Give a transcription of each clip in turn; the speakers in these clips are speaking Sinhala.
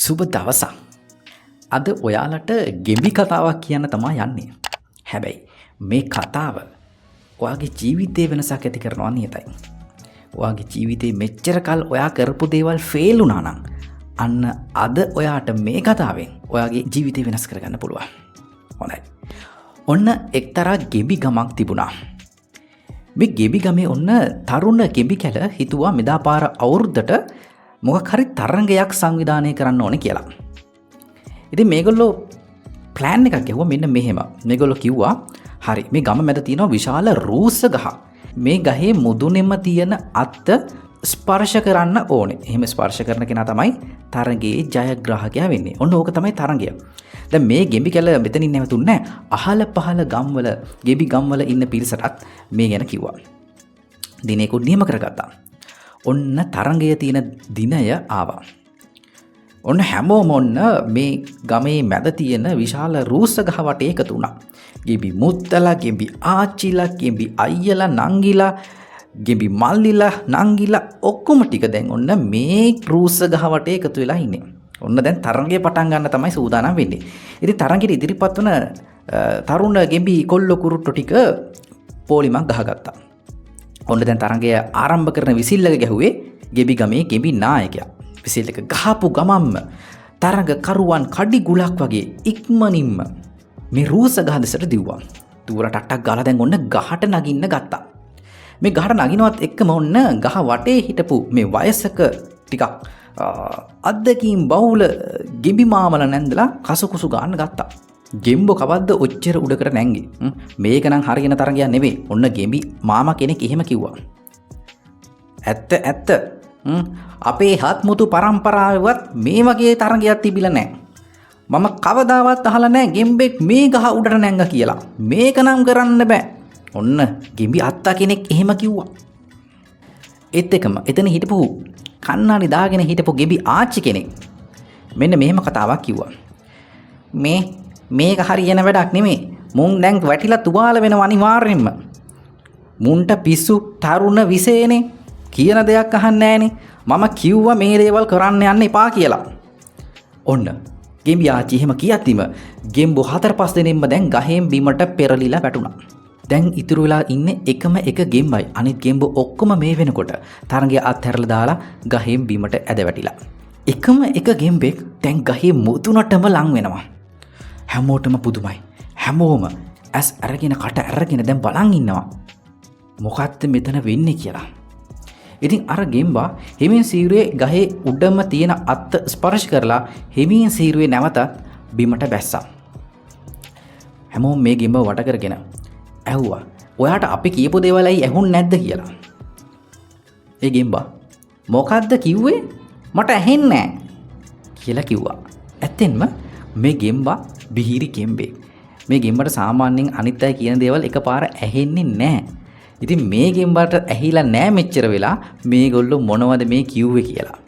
සුබ දවසක්. අද ඔයාලට ගෙඹි කතාවක් කියන්න තමා යන්නේ. හැබැයි මේ කතාව ඔයාගේ ජීවිතේ වෙනසක් ඇති කරනවා නියතයි. ඔයාගේ ජීවිතේ මෙච්චර කල් ඔයා කරපු දේවල් ෆේල් වුණා නම් අන්න අද ඔයාට මේ කතාවෙන් ඔයාගේ ජීවිතේ වෙනස් කරගන්න පුළුවන්. හොඳයි. ඔන්න එක්තරා ගෙඹි ගමක් තිබුණා. මේ ගෙඹි ගමේ ඔන්න තරුණ ගෙඹි කැල හිතුවා මෙදා පාර අවුරුද්දට මොකක් හරි තරඟයක් සංවිධානය කරන්න ඕනේ කියලා. ඉතින් මේගොල්ලෝ ප්ලෑන් එකක් ගැහුවා මෙන්න මෙහෙම. මේගොල්ලෝ කිව්වා හරි, මේ ගම මැද තියෙනවා විශාල රූස්ස ගහක්. මේ ගහේ මුදුනෙම තියෙන අත්ත ස්පර්ශ කරන්න ඕනේ. එහෙම ස්පර්ශ කරන කෙනා තමයි තරඟයේ ජයග්‍රාහකයා වෙන්නේ. ඔන්න ඕක තමයි තරඟය. දැන් මේ ගෙඹි කැල මෙතනින් නැවතුන්නේ නැහැ. අහල පහල ගම්වල ගෙඹි ගම්වල ඉන්න පිරිසටත් මේ ගැන කිව්වා. දිනයකුත් නියම කරගත්තා. ඔන්න තරඟය තියෙන දිනය ආවා. ඔන්න හැමෝම ඔන්න මේ ගමේ මැද තියෙන විශාල රූස්ස ගහ වටේ එකතු වුණා. ගෙඹි මුත්තලා, ගෙඹි ආච්චිලා, ගෙඹි අයියලා, නංගිලා, ගෙඹි මල්ලිලා, නංගිලා ඔක්කොම ටික දැන් ඔන්න මේ රූස්ස ගහ වටේ එකතු වෙලා ඉන්නේ. ඔන්න දැන් තරඟය පටන් ගන්න තමයි සූදානම් වෙන්නේ. ඉතින් තරඟෙට ඉදිරිපත් වන තරුණ ගෙඹි කොල්ල කුරුට්ටෝ ටික පොලිමක් ගහගත්තා. ඔන්න දැන් තරඟය ආරම්භ කරන විසිල් එක ගැහුවේ ගෙඹි ගමේ ගෙඹි නායකයා. විසිල් එක ගහපු ගමන්ම තරඟ කරුවන් කඩි ගුලක් වගේ ඉක්මනින්ම මේ රූස්ස ගහ දෙසට දිව්වා. දුවලා ටට්ටක් ගාලා දැන් ඔන්න ගහට නගින්න ගත්තා. මේ ගහට නගිනවත් එක්කම ඔන්න ගහ වටේ හිටපු මේ වයසක ටිකක් අත්දැකීම් බහුල ගෙඹි මාමලා නැන්දලා කසකුසු ගන්න ගත්තා. ගෙම්බෝ කවද්ද ඔච්චර උඩකට නැංගේ? මේක නම් හරියන තරඟයක් නෙවෙයි. ඔන්න ගෙඹි මාමා කෙනෙක් එහෙම කිව්වා. ඇත්ත ඇත්ත. අපේ හත්මුතු පරම්පරාවේවත් මේ වගේ තරඟයක් තිබිලා නැහැ. මම කවදාවත් අහලා නැහැ ගෙම්බෙක් මේ ගහ උඩට නැංග කියලා. මේක නම් කරන්න බෑ. ඔන්න ගෙඹි අත්තා කෙනෙක් එහෙම කිව්වා. ඒත් එකම එතන හිටපු කන්නාඩි දාගෙන හිටපු ගෙඹි ආච්චි කෙනෙක් මෙන්න මෙහෙම කතාවක් කිව්වා. මේක හරියන වැඩක් නෙමෙයි. මුන් දැන් වැටිලා තුවාල වෙනවා අනිවාර්යෙන්ම. මුන්ට පිස්සු තරුණ විසේනේ. කියන දෙයක් අහන්නේ නෑනේ. මම කිව්වා මේ දේවල් කරන්න යන්න එපා කියලා. ඔන්න ගෙම්බි ආච්චි එහෙම කියද්දිම ගෙම්බෝ 4-5 දෙනෙක්ම දැන් ගහෙන් බිමට පෙරලිලා වැටුණා. දැන් ඉතුරු වෙලා ඉන්නේ එකම එක ගෙම්බයි. අනිත් ගෙම්බෝ ඔක්කොම මේ වෙනකොට තරඟය අත්හැරලා දාලා ගහෙන් බිමට ඇද වැටිලා. එකම එක ගෙම්බෙක් දැන් ගහේ මුදුනටම ලං වෙනවා. හැමෝටම පුදුමයි. හැමෝම ඇස් අරගෙන කට අරගෙන දැන් බලන් ඉන්නවා. මොකද්ද මෙතන වෙන්නේ කියලා. ඉතින් අර ගෙම්බා හිමින් සීරුවේ ගහේ උඩම තියෙන අත්ත ස්පර්ශ කරලා හිමින් සීරුවේ නැවතත් බිමට බැස්සා. හැමෝම මේ ගෙම්බව වට කරගෙන ඇහුවා, ඔයාට අපි කියපු දේවල් ඇයි ඇහුන්නේ නැද්ද කියලා. ඒ ගෙම්බා මොකද්ද කිව්වේ? මට ඇහෙන්නේ නෑ කියලා කිව්වා. ඇත්තෙන්ම මේ ගෙම්බා බිහිරි ගෙම්බේ. මේ ගෙම්බට සාමාන්‍යයෙන් අනිත් අය කියන දේවල් එකපාර ඇහෙන්නේ නෑ. ඉතින් මේ ගෙම්බට ඇහිලා නෑ මෙච්චර වෙලා මේගොල්ලෝ මොනවද මේ කිව්වේ කියලා.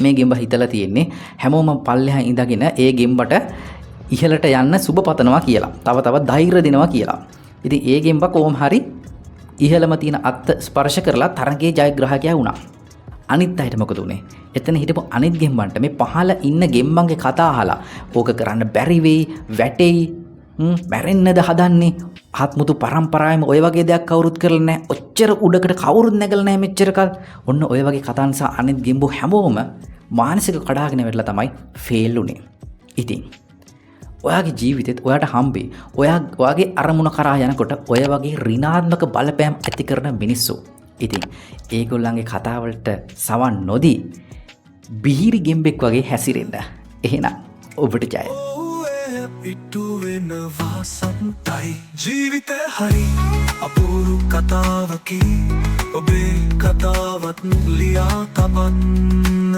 මේ ගෙම්බ හිතලා තියෙන්නේ හැමෝම පල්ලෙහා ඉඳගෙන ඒ ගෙම්බට ඉහළට යන්න සුබ පතනවා කියලා. තව තව ධෛර්ය දෙනවා කියලා. ඉතින් ඒ ගෙම්බ කොහොම හරි ඉහළම තියෙන අත්ත ස්පර්ශ කරලා තරගයේ ජයග්‍රාහකයා වුණා. අනිත් අයට මොකද වුනේ? එතන හිටපු අනිත් ගෙම්බන්ට මේ පහළ ඉන්න ගෙම්බන්ගේ කතා අහලා ඕක කරන්න බැරි වෙයි, වැටෙයි, මැරෙන්නද හදන්නේ? හත්මුතු පරම්පරාවෙම ඔය වගේ දෙයක් කවුරුත් කරලා නැහැ. ඔච්චර උඩකට කවුරුත් නැගලා නැහැ මෙච්චර කල්. ඔන්න ඔය වගේ කතා නිසා අනිත් ගෙම්බෝ හැමෝම මානසික කඩාගෙන වැටලා තමයි ෆේල් වුනේ. ඉතින් ඔයාගේ ජීවිතෙත් ඔයාට හම්බේ ඔයාගේ අරමුණ කරා යනකොට ඔය වගේ ඍණාත්මක බලපෑම් ඇති කරන මිනිස්සු. ඉතින් ඒගොල්ලන්ගේ කතාවලට සවන් නොදී බිහිරි ගෙම්බෙක් වගේ හැසිරෙන්න. එහෙනම් ඔබට ජය. ඉටු වෙනවා සතුටයි. ජීවිතය හරි අපූරු කතාවකි. ඔබේ කතාවත් ලියා තබන්න.